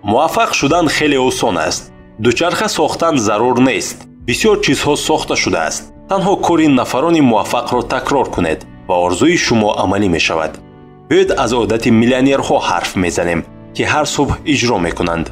Муваффақ шудан хеле осон аст. Дучарха сохтан зарур нест. Бисёр чизҳо сохта шудааст. Танҳо кори нафарони муваффақро такрор кунед ва орзуи шумо амалӣ мешавад. Биёед аз одати миллионерҳо ҳарф мезанем, ки ҳар субҳ иҷро мекунанд.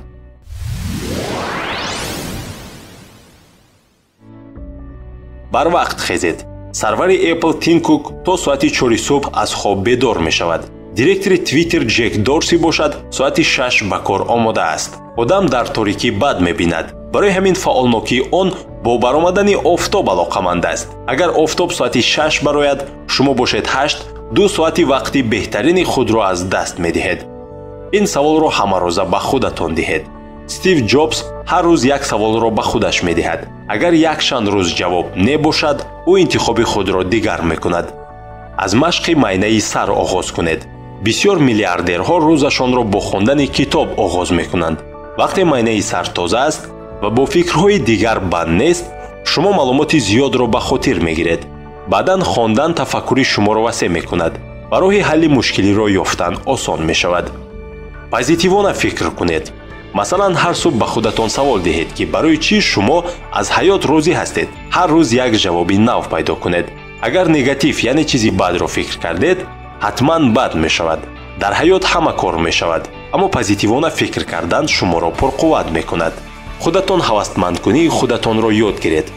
Барвақт хезед. Сарвари Apple Тим Кук то соати 4 субҳ аз хоб бедор мешавад. Директори Twitter Ҷек Дорси бошад соати 6 ба кор омода аст. Одам дар торикӣ бад мебинад. Барои ҳамин фаъолнокии он бо баромадани офтоб алоқаманд аст. Агар офтоб соати 6 барояд, шумо бошед 8, 2 соати вақти беҳтарини худро аз даст медиҳед. Ин саволро ҳамарӯза ба худатон диҳед. Стив Ҷобс ҳар рӯз як саволро ба худаш медиҳад. Агар якчанд рӯз ҷавоб небошад, ӯ интихоби худро дигар мекунад. Аз машқи майнаи сар оғоз кунед. Бисёр миллиардерҳо рӯзашонро бо хондани китоб оғоз мекунанд. Вақте майнаи сар тоза аст ва бо фикрҳои дигар банд нест, шумо маълумоти зиёдро ба хотир мегиред. Баъдан хондан тафаккури шуморо васеъ мекунад ва роҳи ҳалли мушкилиро ёфтан осон мешавад. Позитивона фикр кунед. Масалан, ҳар субҳ ба худатон савол диҳед, ки барои чӣ шумо аз ҳаёт розӣ ҳастед. Ҳар рӯз як ҷавоби нав пайдо кунед. Агар негатив, яъне чизи бадро фикр кардед, ҳатман бад мешавад. Дар ҳаёт ҳама кор мешавад, аммо позитивона фикр кардан шуморо пурқувват мекунад. Худатон ҳавасмандкунии худатонро ёд гиред.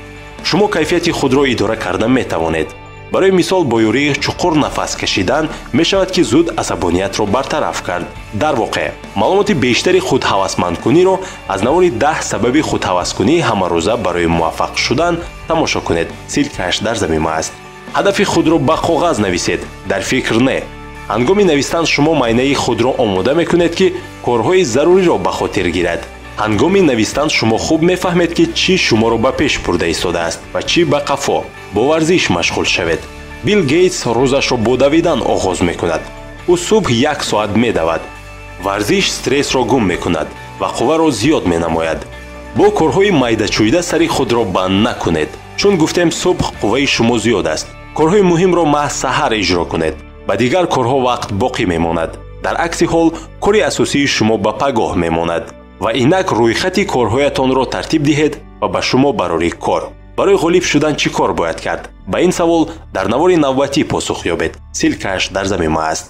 Шумо кайфияти худро идора карда метавонед. Барои мисол, бо ёрии чуқур нафас кашидан мешавад, ки зуд асабониятро бартараф кард. Дар воқеъ, маълумоти бештари худҳавасмандкуниро аз навори 10 сабаби худҳаваскунии ҳамарӯза барои муваффақ шудан тамошо кунед. Ссилкааш дар замима аст. Ҳадафи худро ба коғаз нависед, дар фикр не. Ҳангоми навистан шумо майнаи худро омода мекунед, ки корҳои заруриро ба хотир гирад. Ҳангоми навистан шумо хуб мефаҳмед, ки чӣ шуморо ба пеш бурда истодааст ва чӣ ба қафо. Бо варзиш машғул шавед. Билл Гейтс рӯзашро бо давидан оғоз мекунад. Ӯ субҳ 1 соат медавад. Варзиш стрессро гум мекунад ва қувваро зиёд менамояд. Бо корҳои майдачӯйда сари худро банд накунед. Чун гуфтем, субҳ қувваи шумо зиёд аст. Корҳои муҳимро маҳз саҳар иҷро кунед. Ба дигар корҳо вақт боқӣ мемонад. Дар акси ҳол, кори асосии шумо ба пагоҳ мемонад. Ва инак рӯйхати корҳоятонро тартиб диҳед ва ба шумо барори кор. Барои ғолиб шудан чӣ кор бояд кард? Ба ин савол дар навори навбатӣ посух ёбед. Ссилкааш дар замима аст.